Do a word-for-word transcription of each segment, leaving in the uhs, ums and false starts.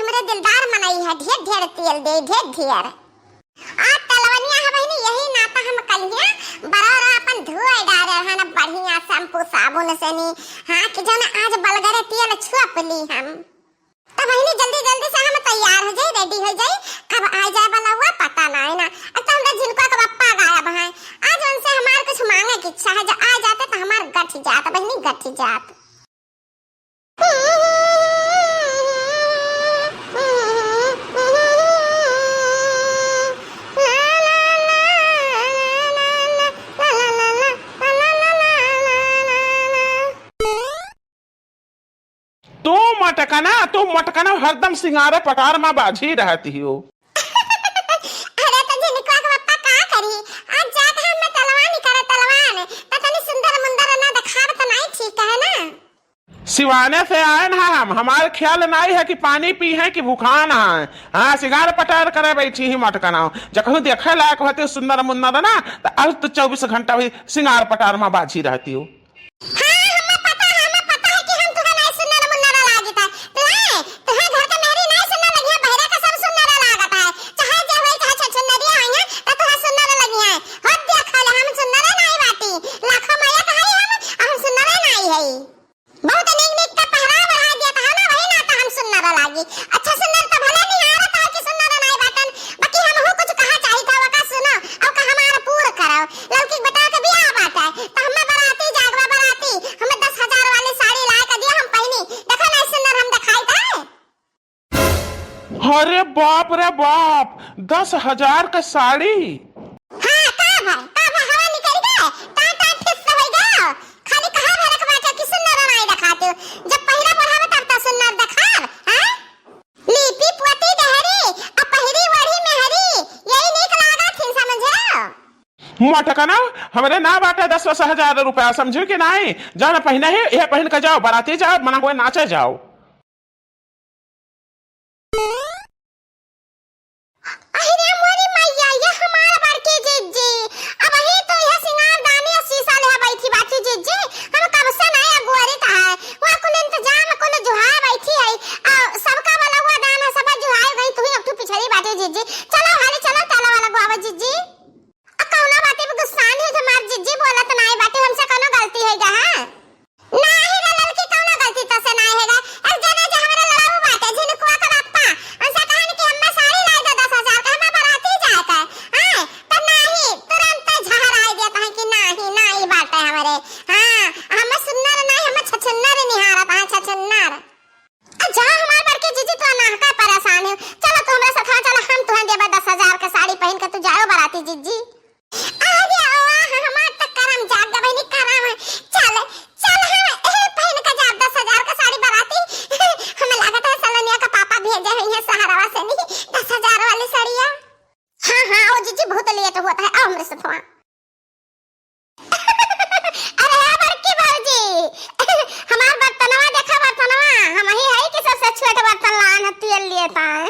हमरे दिलदार मनई है, ढेर ढेर तेल दे, ढेर ढेर। आ तलवनिया है बहिनी, यही नाता हम कलिया बरौरा अपन धोए डारे रहन बढ़िया shampoo साबुन से नी। हाँ, कि जौन आज बलगरे तेल छुअप ली हम। तो बहिनी जल्दी जल्दी से हम तैयार हो जाई, ready हो जाई, कब आ जाए बलौआ पता ना है ना। अब तो हमरा झिनकुआ के पप्पा गायब हैं, आज उनसे हमार कुछ मांगे की इच्छा है, जो आ जाते तो हमार गठ जात बहिनी, गठ जात। तू मटकना, तू मटकना हरदम सिंगारे पटार मा बाझी रहती हो। अरे तो झिनकुआ के पप्पा का करी, आज जात है हम तलवानी करे तलवान, तो तनी सुंदर मुंदर ना देखाब तो नहीं ठीक है ना। सिवाने से आए ना हम, हमार ख्याल नाई है कि पानी पी है कि भुखान है। हाँ, सिंगार पटार करे बैठी ही मटकना। जखन देखे लायक होती सुंदर मुंदर ना, तो आज तो चौबीस घंटा भी सिंगार पटार मा बाझी रहती हो। हाँ, हमें पता है, हमें पता है कि हम तुहे नाई सुंदर मुंदर लागत है। तुहे, तुहे घर के मेहरी नाई सुंदर लगी है, बहरे का सब सुंदर लागत है। चाहे जे होई, चाहे छछुंदरिया होई है, तो तुहे सुंदर लगी है। हो देख ले, हम सुंदर नाई बाटी। लाखों माया कहाई हम, हम सुंदर नाई है। बहुत नीक नीक का पहरावा बढ़ा दिया था ना, वही ना तो हम सुंदर लागी। अच्छा सुंदर तो भले निहारत है कि सुंदर नाई बाटन, बाकी हम हो कुछ कहा चाहित है, वका सुनो, अब का हमारा पूर करो। लड़की के बेटा के बियाह बाटे, तो हमें बराती जागवा बराती, हमें दस हजार वाली साड़ी लाए के दिया, हम पहनी। देखो ना सुंदर हम दिखाई था। अरे बाप रे बाप, दस हजार का साड़ी। हाँ, का भाई, का भाई, हवा निकल गए, टाटा फिस हो गए। खाली कहा भरक बाटे कि सुंदर नाई दिखाते हो। जब पहिरा बढ़ावे तब तो सुंदर दिखाब, हाँ? लीपी पोती डहरी, आ पहिरी वढ़ी मेहरी, यही नीक लागत हिन, समझे? मटकना, हमरे ना बाटे दस दस हजार रुपया, समझे कि नाई? जाना पहिने ही, यह पहिन के जाओ, बराती जाओ, मना हुए नाचे जाओ। अरे मोरी मैया, ये हमार बड़की जिज्जी, अबही तो यह सिंगार दानी और शीशा ले बैठी बाटी जिज्जी। हम कब से नया अगुअरी का है, वहाँ कुल इंतजाम कुल जुहा बैठी है। आ, सबका बलौआ दान है, सब जुहाए गई, तू ही अब तू पिछड़ी बाटी जिज्जी। चलो हाली चलो, तेला वाला गुआवा जिज्जी। आ, कौना बाटे पे गुस्सान है हमार जिज्जी, बोलत नाई बाटे, हमसे कौनो गलती है क्या, हाँ? नाही रे ललकी, कौनो गलती तो से नाही हेगा। अब जाने जे हमरे लड़ाऊ बाटे, झिनकुआ का बाप्पा, उनसे कहन कि हम्मे साड़ी लाई दो दस हजार का, हम्मे बराती जाए का। आए, तो नाही, तुरंत झहराई देत है कि नाही, नाही बाटे हमरे। हाँ, हम्मे सुन्नर नाही, हम्मे छछुन्नर निहारत है, छछुन्नर। आ जा हमार बड़की जिज्जी, तो नाहका परेशान हो। चलो तू हमरे साथ, हाँ, चलो हम तुहें देबे दस हजार का साड़ी पहिन के तू जाओ बराती जिज्जी। अरे वाह, हमार त करम जाग गए बहिनी, करम है। चल, चल हम एहे पहिन के जाब दस हजार का साड़ी बराती। हमें लागत है सलोनिया का पापा भेजे हैं यहाँ सहरवा से नहीं, दस हजार वाली साड़िया। हाँ, हाँ, ओ जिज्जी बहुत लेट होता है, आओ हमरे साथ वहाँ। अरे हे बड़की भौजी, हमार बर्तनवा देखा, बर्तनवा, हम ही है कि सबसे छोट बर्तन लान है, तेल लिए पाए।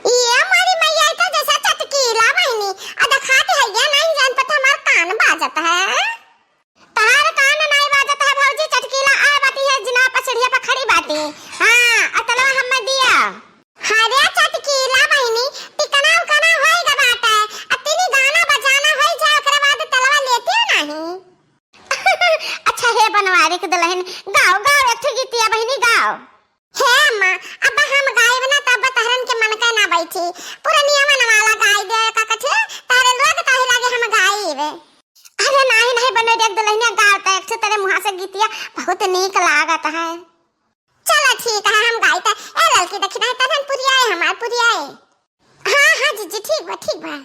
ये हमारी मैया तो जैसा चटकीला बहिनी, आ दिखाते है ये नहीं जान पता हमार कान बाजत है। तहार कान नहीं बाजत है भौजी, चटकीला आ बाटी है जिना पसड़िया पर खड़ी बाटी। हाँ, अतलवा हम्मे दिया। अरे चटकीला बहिनी, टिकना उकना होई गा बाटे, अतिनी गाना बजाना होई जाए, ओकरे बाद तलवा लेती हो नहीं। अच्छा हे बनवारी के दुल्हन, गाओ, गाओ, एक ठे गीतिया बहिनी, गाओ। हे अम्मा, अब हम गाइब ना, तब तहरन के मन का ना बैठी। पुरनिया मन वाला गाई दे, का कथे, तहरे लोग ताही लागे हम गाइब। अरे नाही, नाही बने देख दुल्हनिया, गाओ त एक ठे तेरे मुहा से गीतिया बहुत नीक लागत है। चला ठीक है, हम गाई त। ए ललकी देखी नाही, तहरन पुरियाए, हमार पुरियाए। हाँ, हाँ, जिज्जी, ठीक बा, ठीक बा।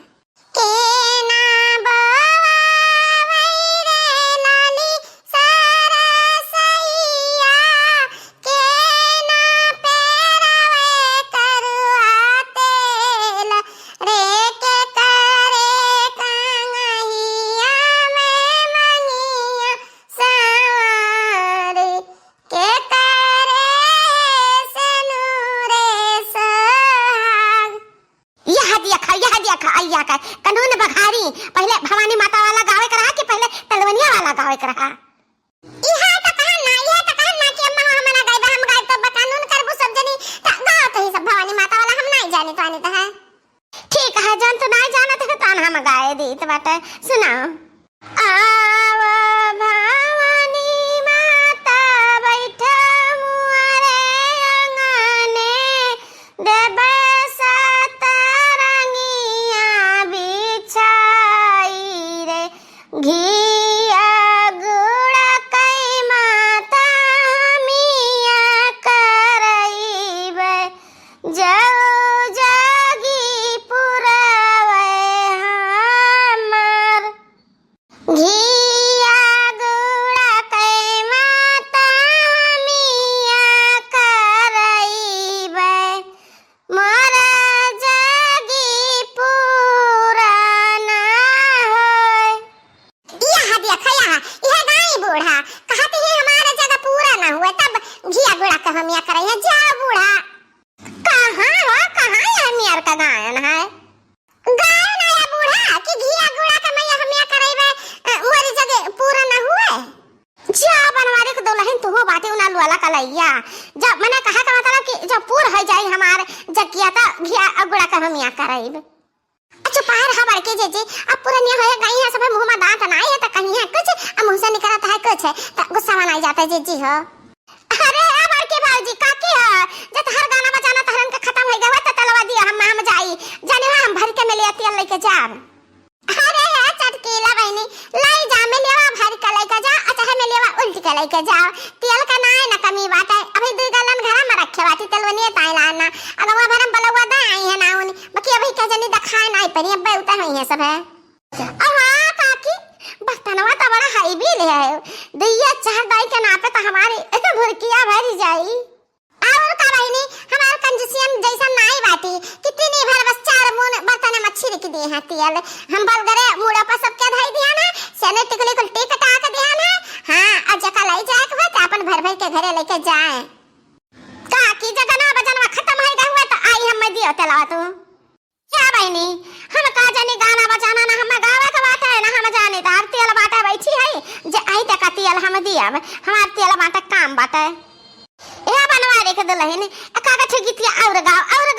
के ना बोआवै रे लाली सरसैया, के ना पेरावै करुआ तेल, रे के करे कांगहिया में मंगिया संवार, के करे सेनुरे सोहाग। यह देखा, यह देखा, अइया का कानून बघारी, पहिले भवानी माता वाला गावे के रहा कि पहिले तलवनिया वाला गावे के रहा? इहा तो कहन ना, इहा तो कहन ना कि अम्मा हो, हम ना गाइबा, हम गाइब तो बकानून करबू सब जनी, तो माता वाला हम नाहीं जानित वानित है। ठीक है, जौन तू नाहीं जानत है, तौन हम गाए दीत बाटे, सुनाओ। आवा भवानी माता बैठा मुआरे अंगने, देबे सतरंगिया बिछाई रे, घिया गुड़ा कई माता हमिया करइबे, जौ जगी पुरवे हमार। घिया गुड़ा कई माता हमिया करइबे, मोर जगी पूरा ना होय। यह देखा, यह, यह गाई बूढ़ा, कहत ही हमार जग पूरा ना हुए, तब घिया गुड़ा के हमिया करइहे, जा बूढ़ा। कहाँ हो, कहाँ यह मेर का गायन है? गायन आया बूढ़ा कि घिया गुड़ा के मैया हमिया करइबे, अ, मोर जग पूरा ना हुए। जा बनवारी के दुलहिन तुहो बाटे उना लुआला कलैया। जब मने कहा का मतलब कि जब पूर होइ जाई हमार जकिया त घिया गुड़ा के हमिया करइब। अच्छा, पार हा बड़के जीजी, अब पुरनिया होए गई है, सब मुँह में दाँत नाहीं है त कहिहैं कुछ, अब मुँह से निकरत है कुछ, त गुस्सा मनाई जाता है जीजी हो। अरे ए बड़के भौजी, काकी हो, जब हर गाना बजाना तहरन के खतम होइ गवा त तेलवा दिया, हम, हम जाई, जाने हम भर के मेलिया तेल लइके जाब। अरे हे चटकीला बहिनी, लइ जा, मेलियवा भर के लइके जा, आ चाहे मेलियवा उल्ट के लइके जाओ, तेल के नाहीं न कमी बाटे। अभी दुइ गैलन घरा में रखे बाटी, तेलवनिया ताई लाना। अगवा भरम बलौवा दे आई है ना उनी, बाकी अभी के जनी देखाए नाहीं परी, अब्बे उतर हुई है सब है। और हाँ काकी, बर्तनवा तो बड़ा heavy ले आयो, दुइया चार दाई के नापे तो हमारी भुरकिया भरी जाई। और का बहिनी, हमार कंजूसियन जइसन नाहीं बाटी कि तीनी भर बस चार बून बर्तन में छिड़क दिहे हैं तेल। हम बलगरे मूड़ा पर सबके धइ दिहे हैं, सेने टिकुली कुल टिक टाक दिहे हैं। हाँ, और जका लइ जाए के होय त अपन भर भर के घरे लइके जाए। काकी, जगना बजनवा खतम होइ गए हुए त आई हम दियो तेलवा तू। क्या बहिनी, हम का जानी गाना बजाना ना हम गावे के बाटे, ना हम जानी त हर तेल बाटे बैठी है, जे आई त का तेल हम दियब, हमार तेल बाटे काम बाटे। ए बनवारी के दुलहिन, एका गो ठे गीतिया और गाओ, और